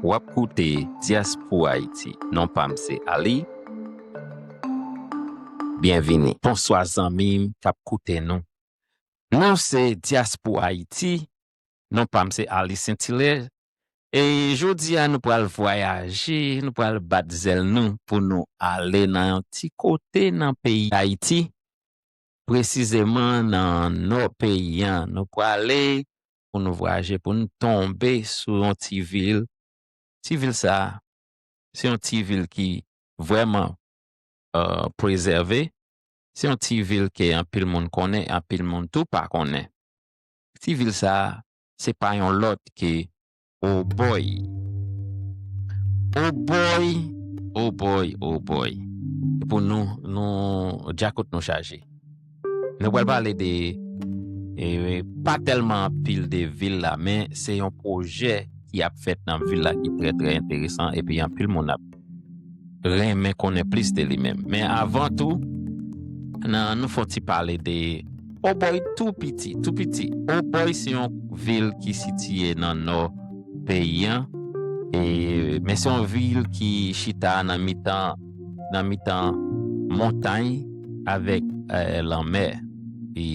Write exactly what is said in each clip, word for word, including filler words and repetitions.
W ap koute Dyas pou Ayiti. Non pa m se Ali. Byenvini. Bonswa zanmi m k ap koute nou. Nou se Dyas pou Ayiti. Non pa m se Ali Saint-Hilaire. E jodi a nou pral vwayaje, nou pral bat zèl nou pou nou ale nan yon ti kote nan peyi Ayiti, presizeman nan nò peyi an. Nou prale pou nou vwayaje, pou nou tonbe sou yon ti vil. Ti vil sa a, se yon ti vil ki vrèman, euh, prezève. Se yon ti vil ke anpil moun konnen, anpil moun tou pa konnen. Ti vil sa a, se pa yon lòt ke Obòy. Obòy, Obòy, Obòy. Pou nou, nou, djakout nou chaje. Nou pral pale de, e, pa tèlman anpil de vil la, men se yon pwojè ki ap fèt nan vil la ki trè, trè enteresan, epi anpil moun ap renmen konnen plis de li menm. Men avan tou, nan, nou fè yon ti pale de Obòy tou piti, tou piti. Obòy se yon vil ki sitiye nan nò peyi an, e, men se yon vil ki chita nan mitan, nan mitan montay avèk, e, lanmè. E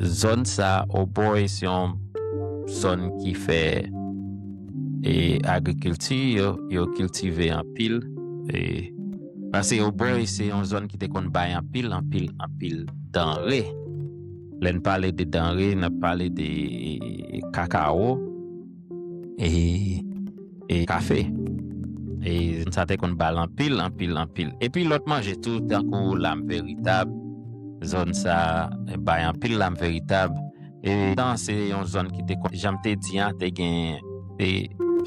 zòn sa, Obòy, se yon zòn ki fè, e, agrikilti, yo, yo kiltive anpil. E, paske Obòy, se yon zòn ki te konn bay anpil, anpil, anpil danre. Lè n pale de danre, n ap pale de, e, kakawo, e, e kafe. E sa te konn ba l anpil, anpil, anpil. Epi lòt manje tou, tankou lam veritab, zòn sa bay anpil lam veritab. E tan se yon zòn ki te konn, jan m te di an, te gen, te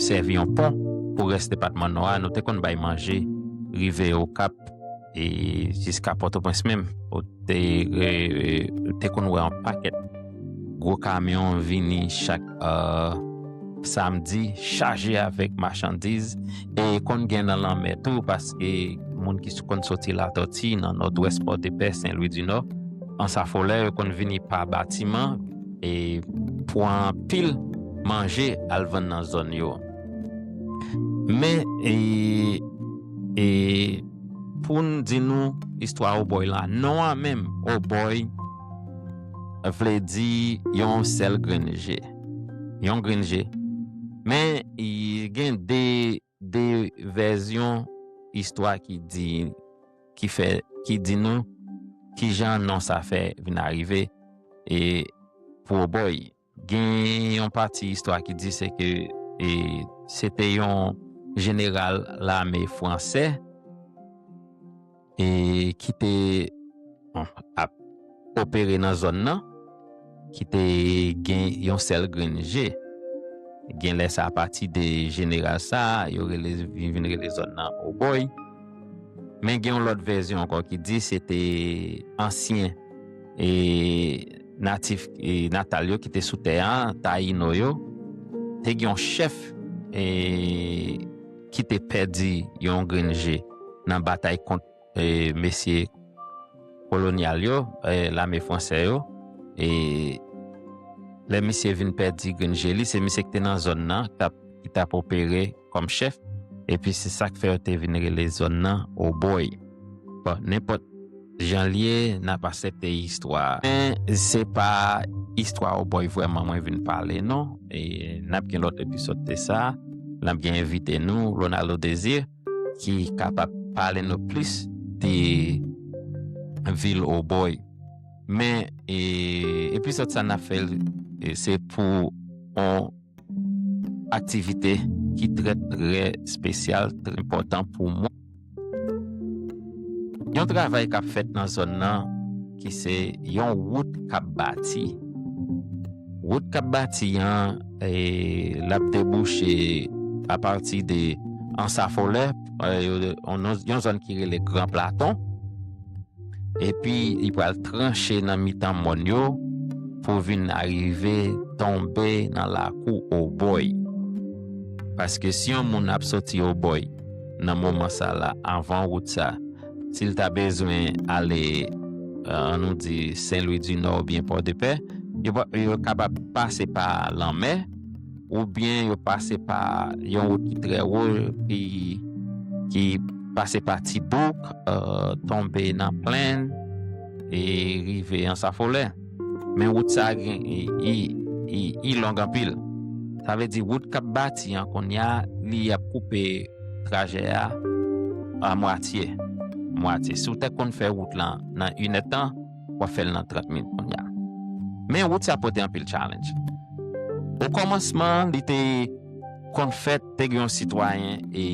sèvi yon pon pou rès depatman Nò a. Nou te konn bay manje rive Okap e jiska Pòtoprens menm. Ou te, e, te konn wè yon pakèt gwo kamyon vini chak, e, samdi chaje avèk machandiz e konn gen nan lanmè tou, paske moun ki konn soti Latòti, nan Nòdwès, Pòdepè, Sen Lwi di Nò, Ansafolè, yo konn vini pa batiman e pran anpil manje al vann nan zòn yo. Men, e, e, pou n di nou istwa Obòy la, non an menm, Obòy, vle di yon sèl grenn je. Yon grenn je. Men, e, gen de, de vèsyon istwa ki di, ki fè, ki di nou ki jan non sa fè vin arive, e, pou Obòy. Gen yon pati istwa ki di se ke, e, se te yon jeneral lame fransè, e, ki te, bon, ap opere nan zòn nan, ki te gen yon sèl grenn je. Gen lè sa, apati de jeneral sa, yo rele, vin, vin rele zòn nan Obòy. Men gen yon lòt vèsyon ankò ki di se te ansyen, e, natif, e, natal yo ki te sou tè a, Tayino yo, te gen yon chèf, e, ki te pèdi yon grenn je nan batay kont, e, mesye kolonyal yo, e, lame fransè yo. E lè misye vin pèdi grenn je li, se misye ki te nan zòn nan, k t ap, ki t ap opere kòm chèf. Epi se sa k fè yo te vin rele zòn nan Obòy. Bon, nenpòt jan l ye, n ap aksepte istwa a. Men se pa istwa Obòy vrèman mwen vin pale, non. E n ap gen lòt episode de sa. N ap gen envite nou, Ronaldo Désir, ki kapab pale nou plis de vil Obòy. Men, e, episode sa n ap fè l, e, se pou yon aktivite ki trè, trè espesyal, trè enpòtan pou mwen. Yon travay k ap fèt nan zòn nan, ki se yon wout k ap bati. Wout k ap bati an, e, l ap debouche apati de Ansafolè, e, yon, yon zòn ki rele Gran Platon. Epi, li pral tranche nan mitan mòn yo pou vin arive tonbe nan lakou Obòy. Paske si yon moun ap soti Obòy nan moman sa la, anvan wout sa, si l ta bezwen ale, e, ann nou di, Sen Lwi di Nò oubyen Pòdepè, yo pa, yo kapab pase pa lanmè, oubyen yo pase pa yon wout ki trè wo, ki, ki pase pa ti bouk, eh, tonbe nan plenn, e rive Ansafolè. Men wout sa gen, i, i, i, i long anpil. Sa vle di wout k ap bati an kounye a, li ap koupe trajè a a mwatye. Mwatye. Si w te konn fè wout lan nan inèdtan, w ap fè l nan trant minit kounye a. Men wout sa pote anpil challenge. O kòmansman, li te konn fèt, te gen yon sitwayen e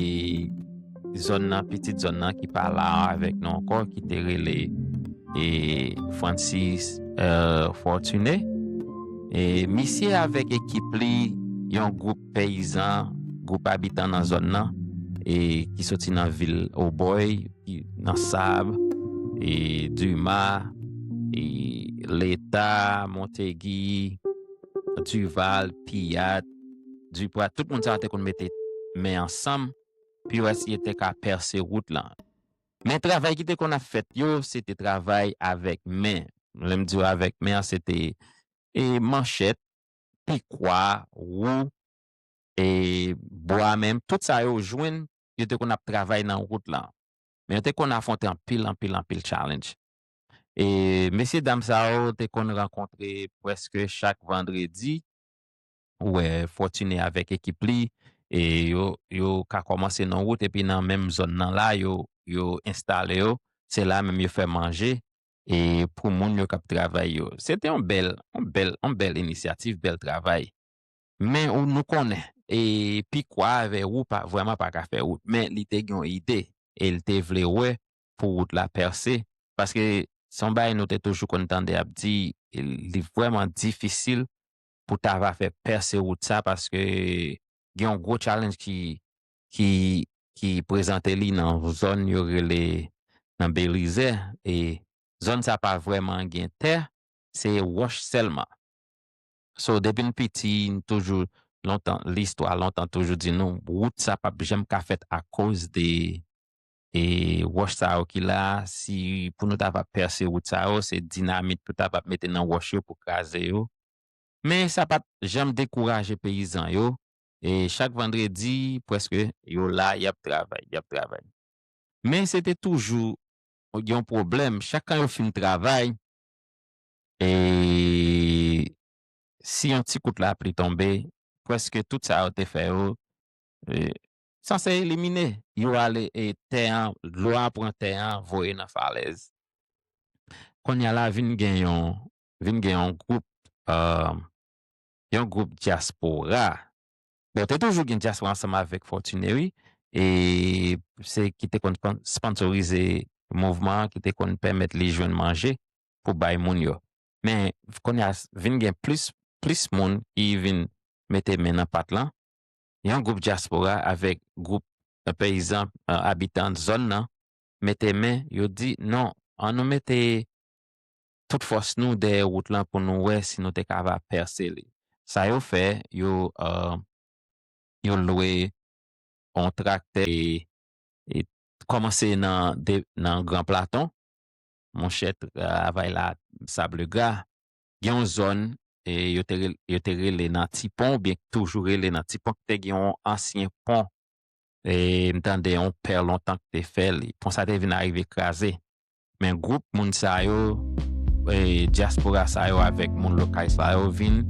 zòn nan, pitit zòn nan ki pa la avèk nou ankò, ki te rele e Francis, eh, Fortuné. E misye avèk ekip li, yon gwoup peyizan, gwoup abitan nan zòn nan, e ki soti nan vil Obòy, ki nan Sab, e Dima, e Leta, Montéguy, Duval, Piyat, Duprat, tout moun sa yo te konn mete men ansanm pou yo eseye te ka pèse wout lan. Men travay ki te konn ap fèt yo, se te travay avèk men. Lè m di w avèk men an, se te, e, manchèt, pikwa, wou, e, bwa menm. Tout sa yo jwenn, yo te konn ap travay nan wout lan. Men yo te konn afwonte anpil, anpil, anpil challenge. E mesye dam sa yo te konn rankontre prèske chak vandredi. Ou wè Fortuné avèk ekip li, e yo, yo ka kòmanse nan wout, epi nan menm zòn nan la, yo, yo enstale yo. Se la menm yo fè manje, e pou moun yo k ap travay yo. Se te yon bèl, yon bèl, yon bèl inisyativ, bèl travay. Men ou, nou konnen, e pikwa avè wou pa, vrèman pa ka fè wout. Men li te gen yon ide, e li te vle wè pou wout la pèse. Paske se yon bagay nou te toujou konn tande ap di, li vrèman difisil pou ta va fè pèse wout sa, paske gen yon gwo challenge ki, ki, ki prezante li nan zòn yo rele nan Belizè, e zòn sa pa vrèman gen tè, se wòch sèlman. So, depi n piti, n toujou, lontan, listwa lontan toujou di nou, wout sa p ap janm ka fèt akoz de, e, wòch sa yo ki la. Si pou nou ta va pèse wout sa yo, se dinamit pou ta va mete nan wòch yo pou kraze yo. Men sa pa t janm dekouraje peyizan yo. E chak vandredi, prèske, yo la, y ap travay, y ap travay. Men se te toujou yon pwoblèm. Chak kan yo fin travay, e si yon ti kout lapli tonbe, prèske tout sa yo te fè yo, e, sanse elimine. Yo ale, e tè an, dlo a pran tè an, voye nan falèz. Kounye a la, vin gen yon, vin gen yon gwoup, e, yon gwoup dyaspora. Bon, te toujou gen dyaspora ansanm avèk Fortuné, wi. E se ki te konn spon-, sponsorize mouvman an, ki te konn pèmèt li jwenn manje pou bay moun yo. Men, kounye a, vin gen plis, plis moun ki vin mete men nan pat lan. Yon gwoup dyaspora avèk gwoup, e, peyizan, e, abitan zòn nan, mete men, yo di, "Non, an nou mete tout fòs nou dèyè wout lan pou nou wè si nou te ka va pèse li." Sa yo fè, yo, e, yo lwe yon traktè e, e kòmanse nan de, nan Gran Platon. Monchè, travay la, Sable Gra. Gen yon zòn, e yo te rel-, yo te rele nan Ti Pon, oubyen toujou rele nan Ti Pon, ki te gen yon ansyen pon. E m tande yon pè lontan ki te fè li. Pon sa te vin arive kraze. Men gwoup moun sa yo, e, dyaspora sa yo avèk moun lokal sa yo vin,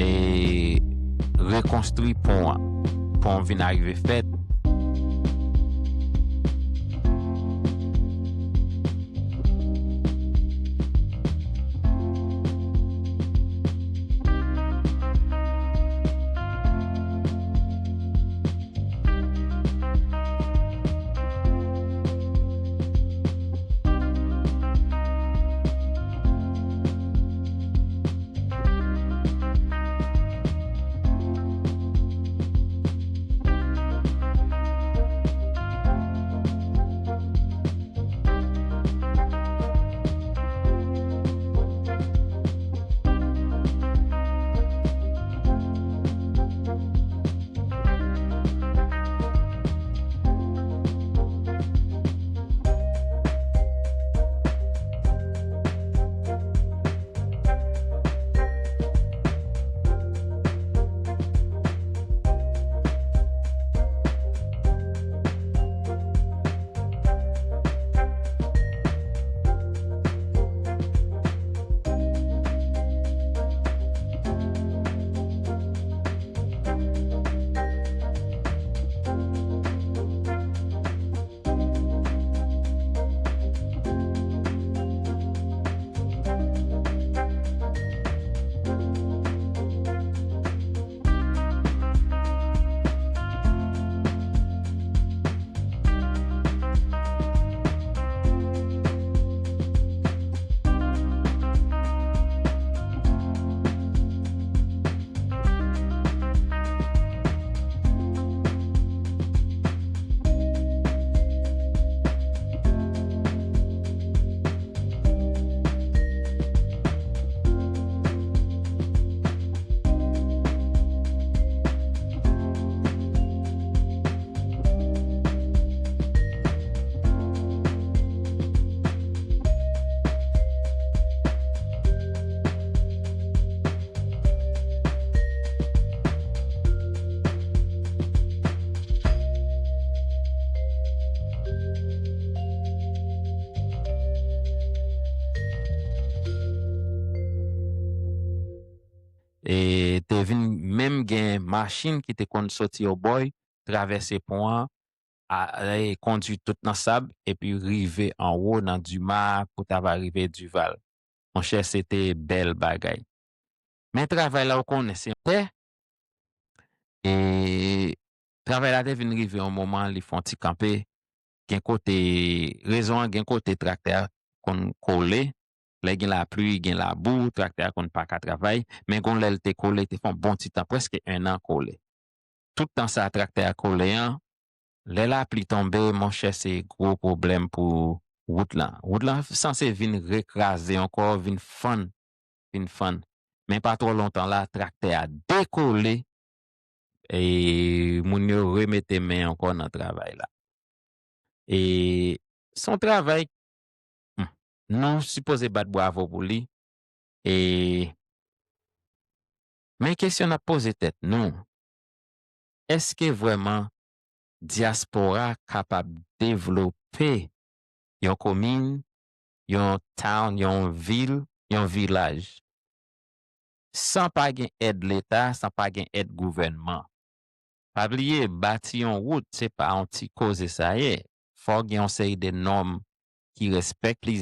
e, rekonstwi pon an. Pon vin arive fèt. e te vin menm gen machin ki te konn soti Obòy, travèse pon an, a, e kondui tout nan sab, epi rive anwo nan Dima pou ta va rive Dival. Monchè, se te bèl bagay. Men travay la, ou konnen, se yon tè. E travay la te vin rive yon moman, li fè yon ti kanpe. Gen kote, rezon an, gen kote traktè a konn kole. Lè gen lapli, gen labou, traktè a konn pa ka travay. Men gon lè l te kole, te fè yon bon ti tan, prèske en an kole. Tout tan sa traktè a kole an, lè lapli tonbe, monchè, se gwo pwoblèm pou wout lan. Wout lan sanse vin rekraze ankò, vin fann, vin fann. Men pa twò lontan la, traktè a dekole, e moun yo remete men ankò nan travay la. E se yon travay, hmm, nou sipoze bat bravo pou li. E, men kesyon n ap poze tèt nou, èske vrèman dyaspora kapab devlope yon komin, yon town, yon vil, yon vilaj, san pa gen èd Leta, san pa gen èd gouvènman? Pa bliye, bati yon wout, se pa yon ti koze sa ye. Fò gen yon seri de nòm ki respekte li.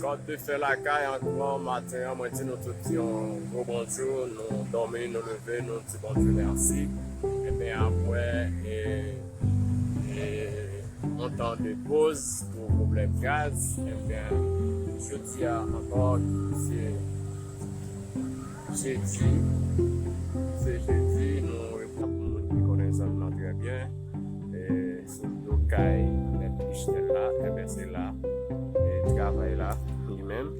Kòd de fè lakay an gran maten an, mwen di nou tout yon gwo bonjou, nou dòmi, nou leve, nou di Bondye mèsi. Ebyen, apre, e, e, yon tan de poz pou pwoblèm gaz, ebyen, jodi a ankò, se jedi, se jedi, nou, pou moun ki konnen zòn nan trè byen, e, sou do kay mèt Michel la, enben se la, e, travay la, li menm,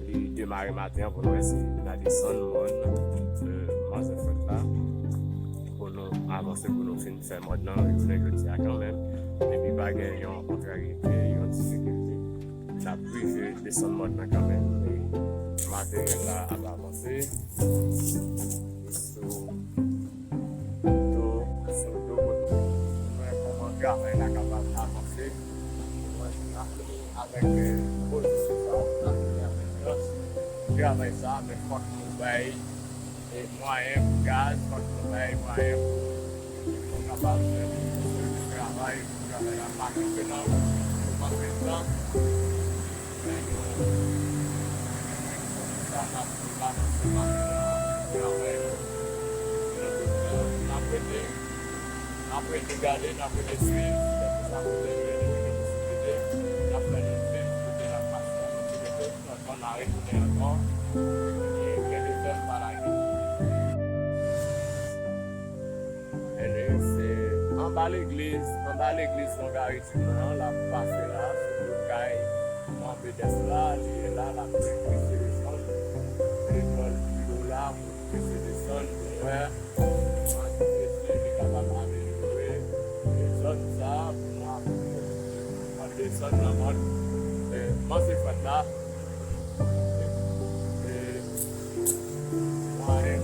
li demare maten an pou nou wè si n a desann mòn, e, manzè fwèt la, pou nou avanse, pou nou fin fè mòn nan jounen jodi a kanmenm. Epi pa gen yon kontrarite, yon difikilte. N ap rive desann mòn nan kanmenm. E materyèl la ap avanse. Sou do, sou do kote. Mwen kòman travay la kapab avanse. Mwen avèk, e, pozisyon sa, avèk travay sa, men fòk nou bay e mwayen pou gaz, fòk nou bay mwayen pou, pou nou kapab fè travay, pou travay la pa kanpe nan wout, pou pa pèdi tan. Men nou, sa n ap, n ap avanse maten an, travay nou. N ap rete, n ap rete gade, n ap rete swiv, kèlkeswa kote nou ye, nou gen posiblite, n ap fè nou viv kote n ap pase a, nou ti rete. Ankò, n a retounen ankò. E kenbe fèm, pa lage. Anyway, se anba legliz, anba legliz Longaritid lan, l ap pase la, sou do kay Manbedès la, li ye la, l ap desann, desann pi wo la, pou desann, pou wè, si li kapab amelyore zòn sa, pou nou ap desann nan mòn, e, manzè fwèt la. E, mwen,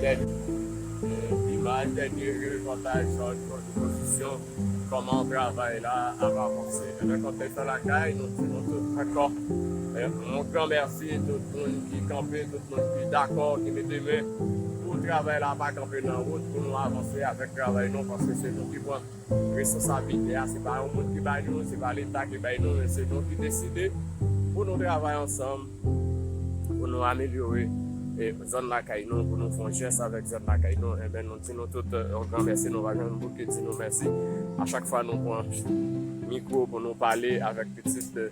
dènye, e, imaj, dènye repòtaj, zòn, zòn pozisyon, kòman travay la ap avanse. Nan kontèks lakay, nou di nou tout ankò, e, yon gran mèsi tout moun ki kanpe, tout moun ki dakò, ki mete men pou travay la pa kanpe nan wout, pou nou avanse avèk travay nou, paske se nou ki pran responsablite a, se pa yon moun ki bay nou, se pa Leta ki bay nou, men se nou ki deside pou nou travay ansanm, pou nou amelyore, e, zòn lakay nou, pou nou fè yon jès avèk zòn lakay nou. Enben, nou di nou tout, e, yon gran mèsi, nou pa gen bout ki di nou mèsi. A chak fwa nou pran mikwo pou nou pale avèk pitit, e,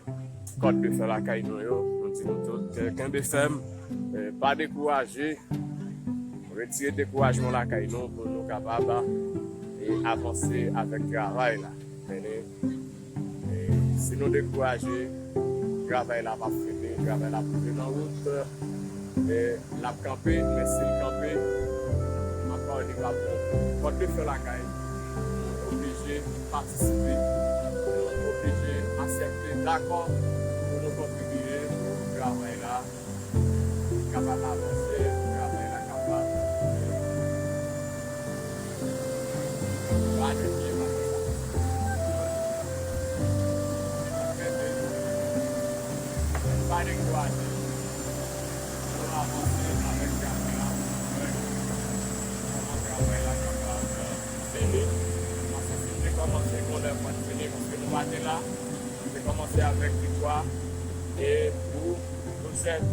kòd de fè lakay nou yo, nou di nou tout, e, kenbe fèm, e, pa dekouraje, retire dekourajman lakay nou pou nou kapab, e, avanse avèk travay la. Konnen, e, si nou dekouraje, travay la p ap fini, travay la p ap fini nan wout, e, l ap kanpe, men si l kanpe, ankò li p ap bon. Kòd de fè lakay, nou oblije patisipe, nou oblije aksepte, dakò, pou nou kontribye pou travay la kapab avanse, travay la kapab, e, pa de pye maten la. N ap kenbe, Dekwati pou avanse avèk travay la, pou wè kòman travay la kapab fini. Paske si te kòmanse, konnen l pral fini, paske nou pa te la. Nou te kòmanse avèk viktwa. E pou nou sèt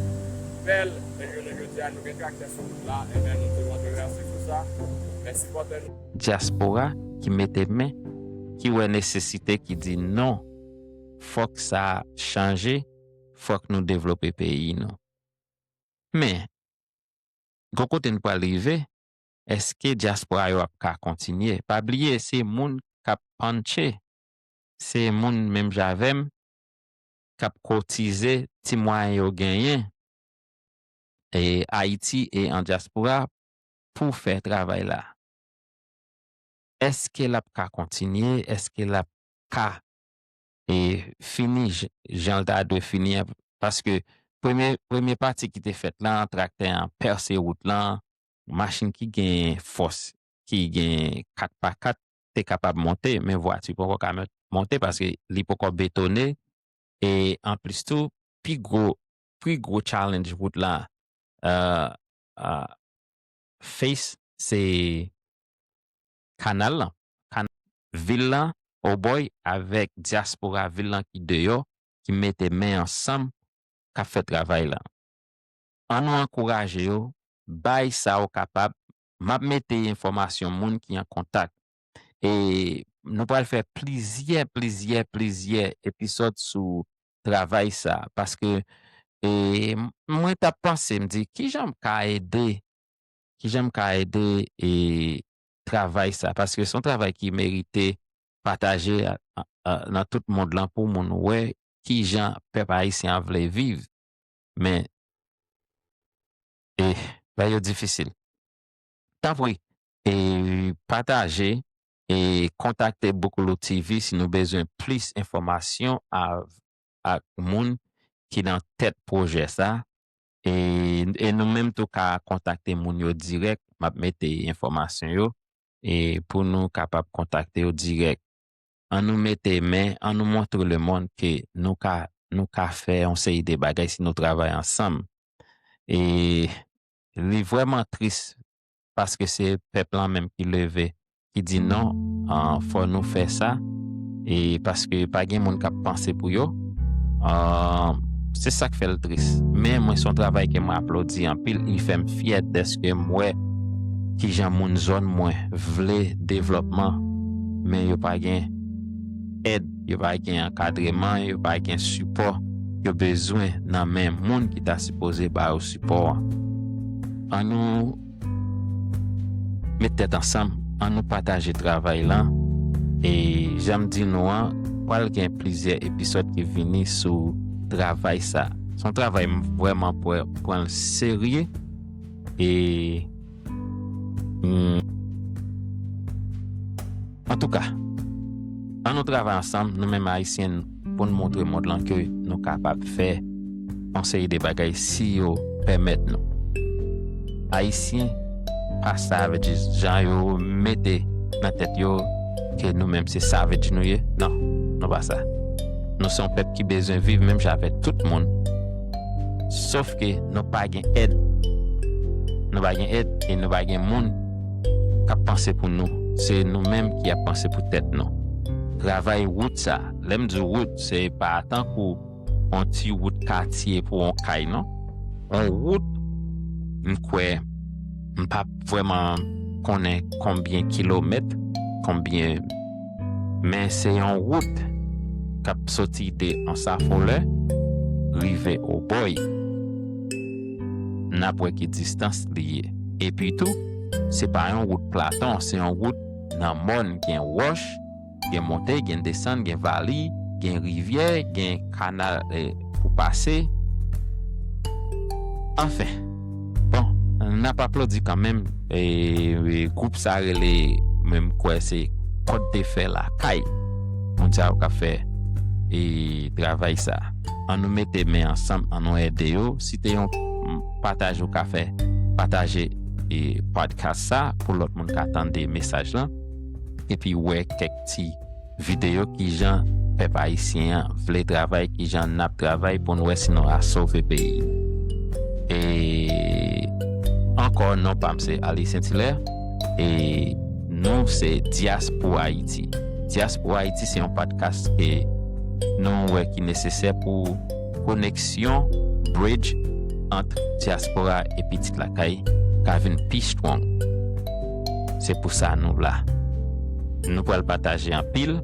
bèl, e jounen jodi a, nou gen traktè sou wout la, ebyen, nou te montre mèsi pou sa. Men sipòtè nou. Dyaspora ki mete men, ki wè nesesite, ki di non, fòk sa chanje, fòk nou devlope peyi nou. Men, gon kote n pral rive, èske dyaspora yo ap ka kontinye? Pa bliye, se moun k ap panche, se moun menm jan avè m, k ap kotize ti mwayen yo genyen, e Ayiti e an dyaspora pou fè travay la. Èske l ap ka kontinye? Èske l ap ka, e, fini j-, jan l ta dwe fini an? Paske premye, premye pati ki te fèt la, traktè an pèse wout lan, machin ki gen fòs, ki gen kat pa kat, te kapab monte, men vwati poko ka mon-, monte paske li poko betone. E anplis tou, pi gwo, pi gwo challenge wout la, euh, euh, face, se kanal lan. Kan-, vil lan, Obòy, avèk dyaspora vil lan ki deyò, ki mete men ansanm, k ap fè travay la. Ann nou ankouraje yo, bay sa w kapab. M ap mete enfòmasyon moun ki an kontak. E nou pral fè plizyè, plizyè, plizyè episòd sou travay sa. Paske, e, m-, mwen t ap panse, m di, kijan m ka ede, kijan m ka ede, e, travay sa? Paske se yon travay ki merite pataje a, a, a, nan tout mond lan pou moun wè kijan pèp ayisyen an vle viv. Men, e, bagay yo difisil. Tanpri, e, pataje, e, kontakte Boukoulou T V si nou bezwen plis enfòmasyon av-, ak moun ki nan tèt pwojè sa. E, e nou menm tou ka kontakte moun yo dirèk. M ap mete enfòmasyon yo, e, pou nou kapab kontakte yo dirèk. Ann nou mete men, ann nou montre lemonn ke nou ka, nou ka fè yon seri de bagay si nou travay ansanm. E li vrèman tris paske se pèp lan menm ki leve, ki di non, ah, fò nou fè sa, e paske pa gen moun k ap panse pou yo. Ah, se sa k fè l tris. Men mwen, se yon travay ke mwen aplodi anpil, li fè m fyè dèske m wè kijan moun zòn mwen vle devlòpman, men yo pa gen èd, yo pa gen ankadreman, yo pa gen sipò yo bezwen nan men moun ki ta sipoze ba yo sipò an. Ann nou met tèt ansanm, ann nou pataje travay lan. E jan m di nou an, pral gen plizyè episòd ki vini sou travay sa. Se yon travay m vrèman pran, pran l serye. E, mm, antouka, ann nou travay ansanm, nou menm Ayisyen, pou n montre mond lan ke nou kapab fè yon seri de bagay si yo pèmèt nou. Ayisyen pa savages, jan yo mete nan tèt yo ke nou menm se savage nou ye. Non, nou pa sa. Nou se yon pèp ki bezwen viv menm jan avèk tout moun. Sof ke nou pa gen èd. Nou pa gen èd e nou pa gen moun k ap panse pou nou. Se nou menm ki ap panse pou tèt nou. Travay wout sa, lè m di wout, se pa tankou yon ti wout katye pou yon kay, non. Yon wout, m kwè, m pa vrèman konnen konbyen kilomèt, konbyen, men se yon wout k ap soti de Ansafolè, rive Obòy. N ap wè ki distans li ye. Epi tou, se pa yon wout platon, se yon wout nan mòn, gen wòch, gen monte, gen desann, gen vali, gen rivyè, gen kanal, eh, pou pase. Anfen, bon, n ap aplodi kanmenm, eh, eh, gwoup sa rele, mwen m kwè se Kòd de Fè Lakay. Moun sa yo k ap fè, eh, travay sa. Ann nou mete men ansanm, ann nou ede yo. Si te yon, mm, pataj ou ka fè, pataje, eh, podcast sa pou lòt moun ka tande mesaj lan. Epi wè kèk ti videyo kijan pèp ayisyen an vle travay, kijan n ap travay pou n wè si nou a sove peyi. E ankò, non pa m se Alisyen Tilè. E nou se Diaspora Ayiti. Diaspora Ayiti se yon podcast ke nou wè ki nesesè pou koneksyon, bridge, ant dyaspora e pitit lakay ka vin pi strong. Se pou sa nou la. Nou pral pataje anpil.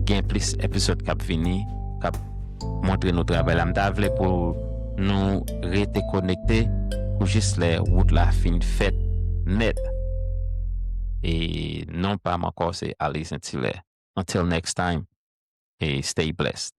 Gen plis epizòd k ap vini, k ap montre nou travay la. M ta vle pou nou rete konekte pou jis lè wout la fin fèt nèt. E non pa m ankò se Alisyen Tilè. Until next time, e stay blessed.